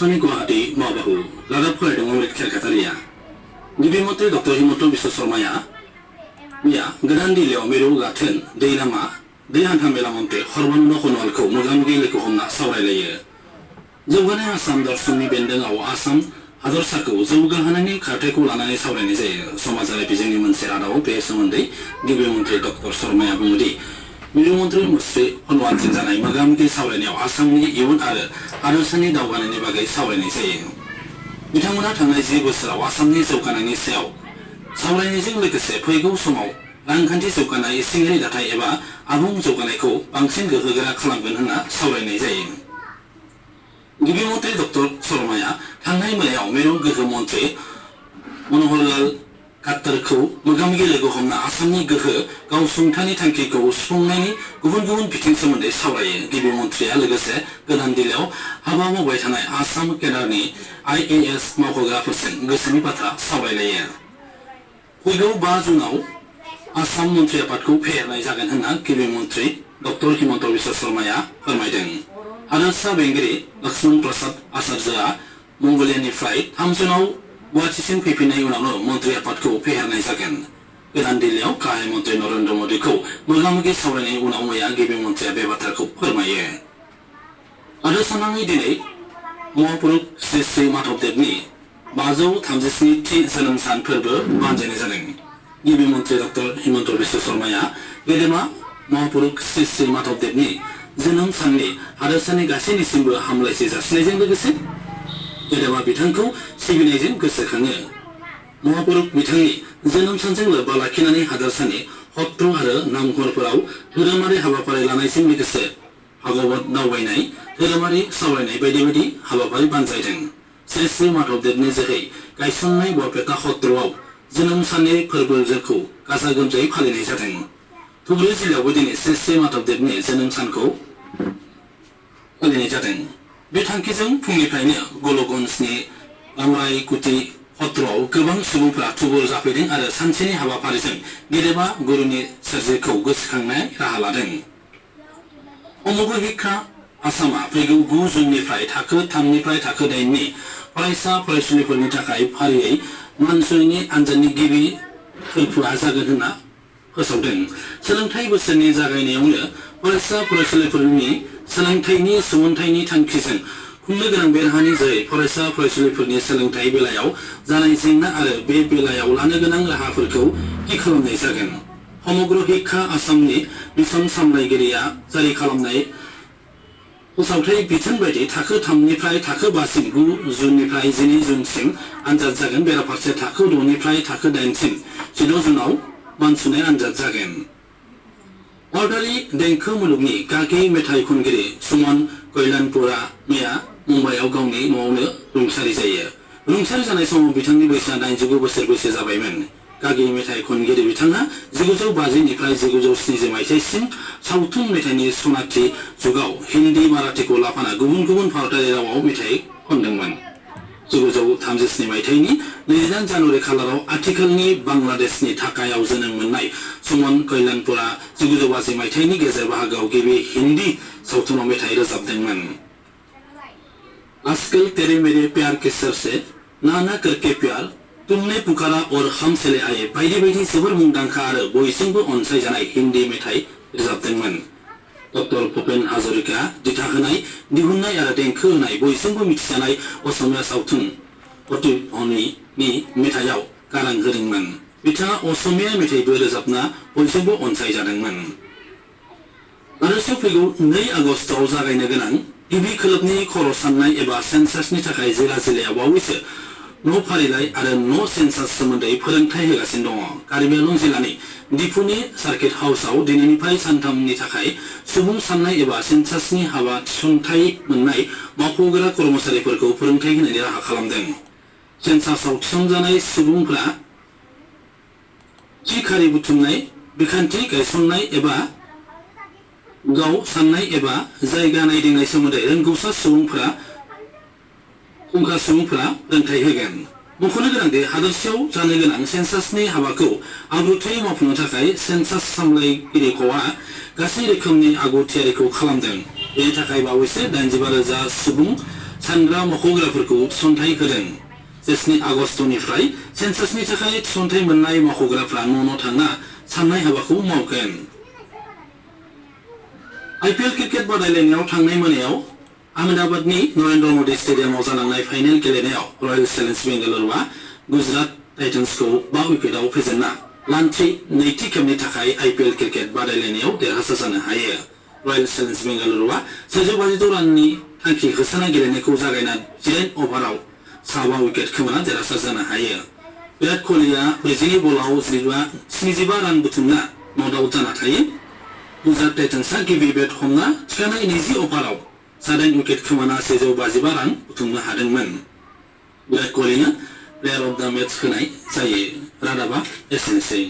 आकाशवाणी गुवाहाटी मावबाहु रादाब फरायदों अमृत खेरखातारिया गिबि मन्त्रि डक्टर हिमन्त बिश्व शर्माया मैया गोदान दिल्लीयाव मिरु गाथोन दै लामा दै हान्था मेला मन्त्रि सर्बानन्द सन'वालखौ मोगा-मोगि लोगो हमना सावरायलायो। जौगानाय आसाम दर्शननि बेन्दोंआव आसाम हादरसाखौ जौगाहोनायनि खारथायखौ लानानै सावरायनाय जायो। समाजारि बिजोंनि मोनसे रादाबाव बे सोमोन्दै गिबि मन्त्रि डक्टर शर्माया बुङोदि मिरु मन्त्रि मुस्रि सन'वालजों जानाय मोगा-मोगि सावरायनायाव आसामनि इयुन आरो हादरसानि दावगानायनि बागै सावरायनाय जायो। बिथांमोना थांनाय 10 बोसोराव आसामनि जौगानायनि सायाव सावरायनायजों लोगोसे फैगौ समाव रांखान्थि जौगानाय इसिङारि दाथाय एबा आबुं जौगानायखौ बांसिन गोहोगोरा खालामगोन होनना सावरायनाय जायो। गिबि मन्त्रि डक्टर शर्माया थांनाय मोनायाव मिरु गोहो मन्त्रि मन'हरलाल खाट्टारखौ मोगा-मोगि लोगो हमना आसामनि गोहो गावसुंथानि थांखिखौ सुफुंनायनि गुबुन गुबुन बिथिं सोमोन्दै सावरायो। गिबि मन्त्रिया लोगोसे गोदान दिल्लीयाव हाबा मावबाय थानाय आसाम केडारनि IAS मावख'ग्राफोरजों गोसोनि बाथ्रा सावरायलायो। फैगौ 5 जुनाव आसाम मन्त्रि आफादखौ फेहेरनाय जागोन होनना गिबि मन्त्रि डक्टर हिमन्त बिश्व शर्माया फोरमायदों। हादरसा बेंगिरि लक्ष्मण प्रसाद आचार्यआ मंगलियानिफ्राय 3 जुनाव गुवाहाटीसिम फैफिननाय उनावनो मन्त्रि आफादखौ फेहेरनाय जागोन। गोदान दिल्लीयाव गाहाय मन्त्रि नरेन्द्र मोदीखौ मोगा-मोगि सावरायनायनि उनाव मैया गिबि मन्त्रिया बे बाथ्राखौ फोरमायो। हादरसानाङै दिनै महापुरुष श्री श्री माधवदेवनि 537थि जोनोम सान फोरबो बानजायनाय जादों। गिबि मन्त्रि डक्टर हिमन्त बिश्व शर्माया गेदेमा महापुरुष श्री श्री माधवदेवनि जोनोम साननि हादरसानि गासैनिसिमबो हामलायथि जासिनायजों लोगोसे गेदेमा बिथांखौ सिबिनायजों गोसोखाङो। महापुरुष बिथांनि जोनोम सानजों लोब्बा लाखिनानै हादरसानि हत्र आरो नामघरफोराव धोरोमारि हाबाफारि लानायजों लोगोसे भागवत दावबायनाय, धोरोमारि सावरायनाय बायदि बायदि हाबाफारि बानजायदों। श्री श्री माधवदेवनि जोहै गायसननाय बरपेटा हत्रआव जोनोम साननि फोरबोखौ गाजा गोमजायै फालिनाय जादों। धुबुरी जिल्लायावबो दिनै श्री श्री माधवदेवनि जोनोम सानखौ फालिनाय जादों। बे थांखिजों फुंनिफ्रायनो गल'गन्जनि रामरायकुटि हत्रआव गोबां सुबुंफोरा थुबुर जाफैदों आरो सानसेनि हाबाफारिजों गेदेमा गुरुनि सोरजिखौ गोसोखांनाय राहा लादों। समग्र शिक्षा आसामा फैगौ 9 जुननिफ्राय थाखो 3निफ्राय थाखो 8नि फरायसा फरायसुलिफोरनि थाखाय फारियै मानसुनिनि आनजादनि गिबि फोरबोआ जागोन होनना फोसावदों। सोलोंथाइ बोसोरनि जागायनायावनो फरायसा फरायसुलिफोरनि सोलोंथाइनि सोमोनथाइनि थांखिजों खुंनो गोनां बे राहानि जोहै फरायसा फरायसुलिफोरनि सोलोंथाइ बेलायाव जानाय जेंना आरो बे बेलायाव लानो गोनां राहाफोरखौ थि खालामनाय जागोन। समग्र शिक्षा आसामनि मिसन सामलायगिरिया जारि खालामनाय फोसावथाय बिथोन बायदि थाखो 3निफ्राय थाखो 5सिम 9 जुननिफ्राय 12 जुनसिम आनजाद जागोन। बेराफारसे थाखो 6निफ्राय थाखो 8सिम 16 जुनाव मानसुनाय आनजाद जागोन। भारतारि देंखो मुलुगनि गागि मेथाइ खनगिरि सुमन कल्याणपुरा मैया मुम्बाइआव गावनि न'आवनो रुंसारि जायो। रुंसारि जानाय समाव बिथांनि बैसोआ 89 बोसोर बैसो जाबायमोन। गागि मेथाइ खनगिरि बिथाङा 1950निफ्राय 1970 मायथाइसिम सावथुन मेथाइनि सनाथि जुगाव हिन्दी माराठीखौ लाफाना गुबुन गुबुन भारतारि रावाव मेथाइ खनदोंमोन। 1937 मायथाइनि 28 जानुवारि खालाराव आथिखालनि बांलादेशनि ढाकायाव जोनोम मोननाय सुमन कल्याणपुरा 1980 मायथाइनि गेजेर बाहागोआव गिबि हिन्दी सावथुनाव मेथाइ रोजाबदोंमोन। आजकल तेरे मेरे प्यार के सर से ना ना करके प्यार तुमने पुकारा और हम चले आए बायदि बायदि जोबोर मुंदांखा आरो बयजोंबो अनसायजानाय हिन्दी मेथाइ रोजाबदोंमोन। डक्टर भुपेन हाजरिका दिथा होनाय, दिहुननाय आरो देंखो होनाय बयजोंबो मिथिजानाय असमिया सावथुन अतिध्वनिनि मेथाइयाव गारां होदोंमोन। बिथाङा असमिया मेथाइबो रोजाबना बयजोंबो अनसायजादोंमोन। आरोसो फैगौ 2 आगस्टआव जागायनो गोनां गिबि खोलोबनि खर' साननाय एबा सेन्सासनि थाखाय जिल्ला-जिल्लायाव बावैसो न' फारिलाइ आरो न' सेन्सास सोमोन्दै फोरोंथाय होगासिनो दङ। कार्बि आंलं जिल्लानि दिफुनि सार्किट हाउसआव दिनैनिफ्राय सानथामनि थाखाय सुबुं साननाय एबा सेन्सासनि हाबा थिसनथाइ मोननाय मावख'ग्रा कर्मचारिफोरखौ फोरोंथाय होनायनि राहा खालामदों। सेन्सासआव थिसनजानाय सुबुंफोरा थि खारि बुथुमनाय, बिखान्थि गायसननाय एबा गाव साननाय एबा जायगा नायदिंनाय सोमोन्दै रोंगौसा सुबुंफोरा फोरोंथाय होगोन। मख'नो गोनांदि हादरसायाव जानो गोनां सेन्सासनि हाबाखौ आब्रुथियै मावफुंनो थाखाय सेन्सास सामलायगिरिखौआ गासै रोखोमनि आगु थियारिखौ खालामदों। बेनि थाखाय बावैसो 85,000 सुबुं सानग्रा मावख'ग्राफोरखौ थिसनथाइ होदों। 7 आगस्तनिफ्राय सेन्सासनि थाखाय थिसनथाइ मोननाय मावख'ग्राफ्रा न' थांना साननाय हाबाखौ मावगोन। IPL क्रिकेट बादायलायनायाव थांनाय मोनायाव आहमेदाबादनि नरेन्द्र मदि स्टेडियामाव जालांनाय फाइनेल गेलेनायाव रयेल चेलेन्ज बेंगालुरुआ गुजरात टाइटन्सखौ 5 विकेटआव फेजेनना लान्थि नैथि खेबनि थाखाय IPL क्रिकेट बादायलायनायाव देरहासार जानो हायो। रयेल चेलेन्ज बेंगालुरुआ 152 राननि थांखि होसोना गेलेनायखौ जागायना 9 अभाराव 5 विकेट खोमाना देरहासार जानो हायो। विराट कोहलीआ 42 बलाव 75 रान बुथुमना नट आउट जाना थायो। गुजरात टाइटन्सआ गिबि बेट हमना थिखानाय 20 अभाराव 7 विकेट खोमाना 155 रान बुथुमनो हादोंमोन। विराट कोहलीनो प्लेयार अफ द मेच होनाय जायो। रादाबा एसेनोसै।